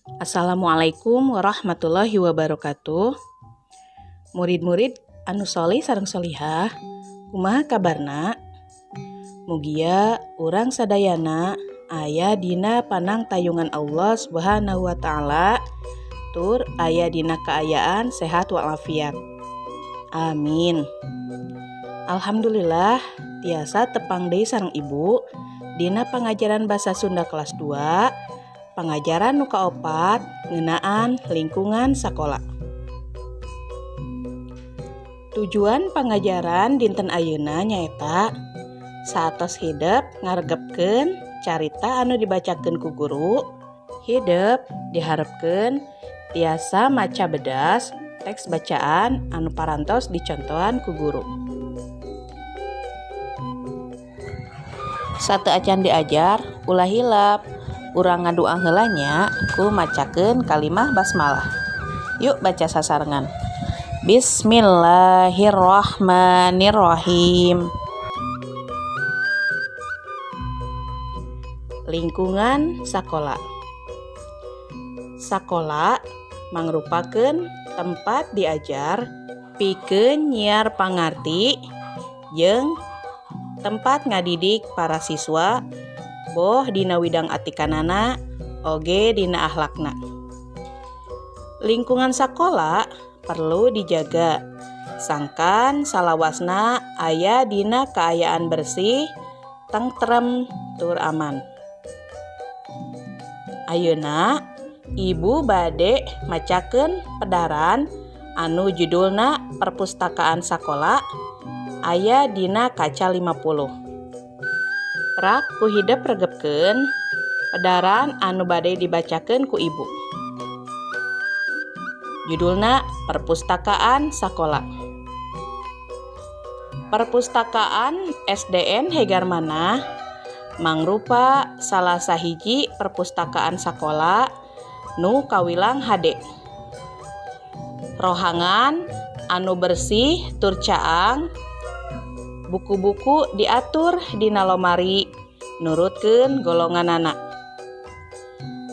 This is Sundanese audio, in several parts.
Assalamualaikum warahmatullahi wabarakatuh. Murid-murid anu solih sareng solihah, kumaha kabarna? Mugia urang sadayana aya dina panang tayungan Allah Subhanahu wa taala, tur aya dina kaayaan sehat walafiat. Amin. Alhamdulillah tiasa tepang deui sareng ibu dina pangajaran bahasa Sunda kelas 2. Pangajaran nu kaopat ngeunaan lingkungan sakola. Tujuan pangajaran dinten ayeuna nyaeta saatos hidep ngaregepkeun carita anu dibacakeun ku guru, hidep diharepkeun tiasa maca bedas teks bacaan anu parantos dicontohan ku guru. Sateu acan diajar ulah hilap. Urang ngadua heula nya ku macakeun kalimah basmalah. Yuk baca sasarengan. Bismillahirrahmanirrahim. Lingkungan sakola. Sakola mangrupakeun tempat diajar pikeun nyiar pangarti jeung tempat ngadidik para siswa boh dina widang atikanana oge dina akhlakna. Lingkungan sakola perlu dijaga sangkan salawasna aya dina kaayaan bersih, tentrem, tur aman. Ayeuna ibu bade macakeun pedaran anu judulna Perpustakaan Sakola aya dina kaca 50. Prak ku hidep regepkeun pedaran anu bade dibacakeun ku ibu. Judulna Perpustakaan Sakola. Perpustakaan SDN Hegarmanah mangrupa salah sahiji perpustakaan sakola nu kawilang hade. Rohangan anu bersih tur caang, buku-buku diatur dina lomari nurutkeun golonganana.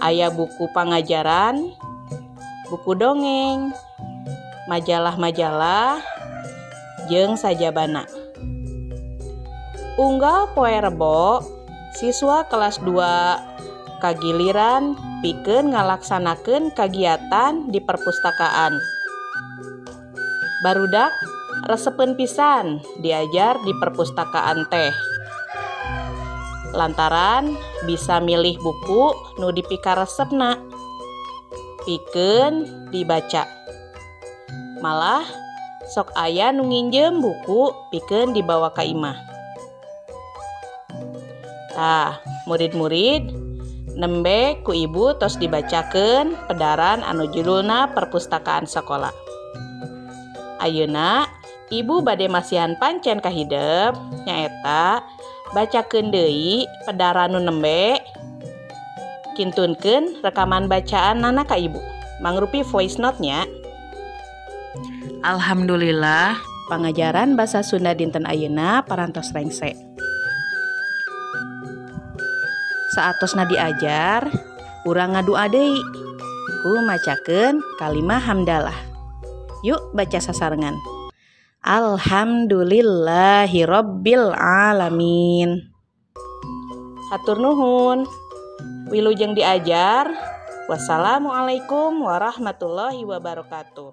Aya buku pangajaran, buku dongeng, majalah-majalah, jeung sajabana. Unggal poe Rebo, siswa kelas 2 kagiliran pikeun ngalaksanakeun kagiatan di perpustakaan. Barudak resepeun pisan diajar di perpustakaan teh. Lantaran bisa milih buku nu dipikaresepna pikeun dibaca. Malah sok aya nu nginjem buku pikeun dibawa ka imah. Tah, murid-murid nembe ku ibu tos dibacakeun pedaran anu judulna Perpustakaan Sekolah. Ayeuna ibu bade masihan pancen ka hidep nyaeta bacakeun deui pedaran nu nembe, kintunkeun rekaman bacaanana ka ibu mangrupi voice note nya. Alhamdulillah pangajaran bahasa Sunda dinten ayeuna parantos rengse. Saatosna diajar urang ngadua deui ku macakeun kalimah hamdalah. Yuk baca sasarengan. Alhamdulillahirabbil alamin. Hatur nuhun. Wilujeng diajar. Wassalamualaikum warahmatullahi wabarakatuh.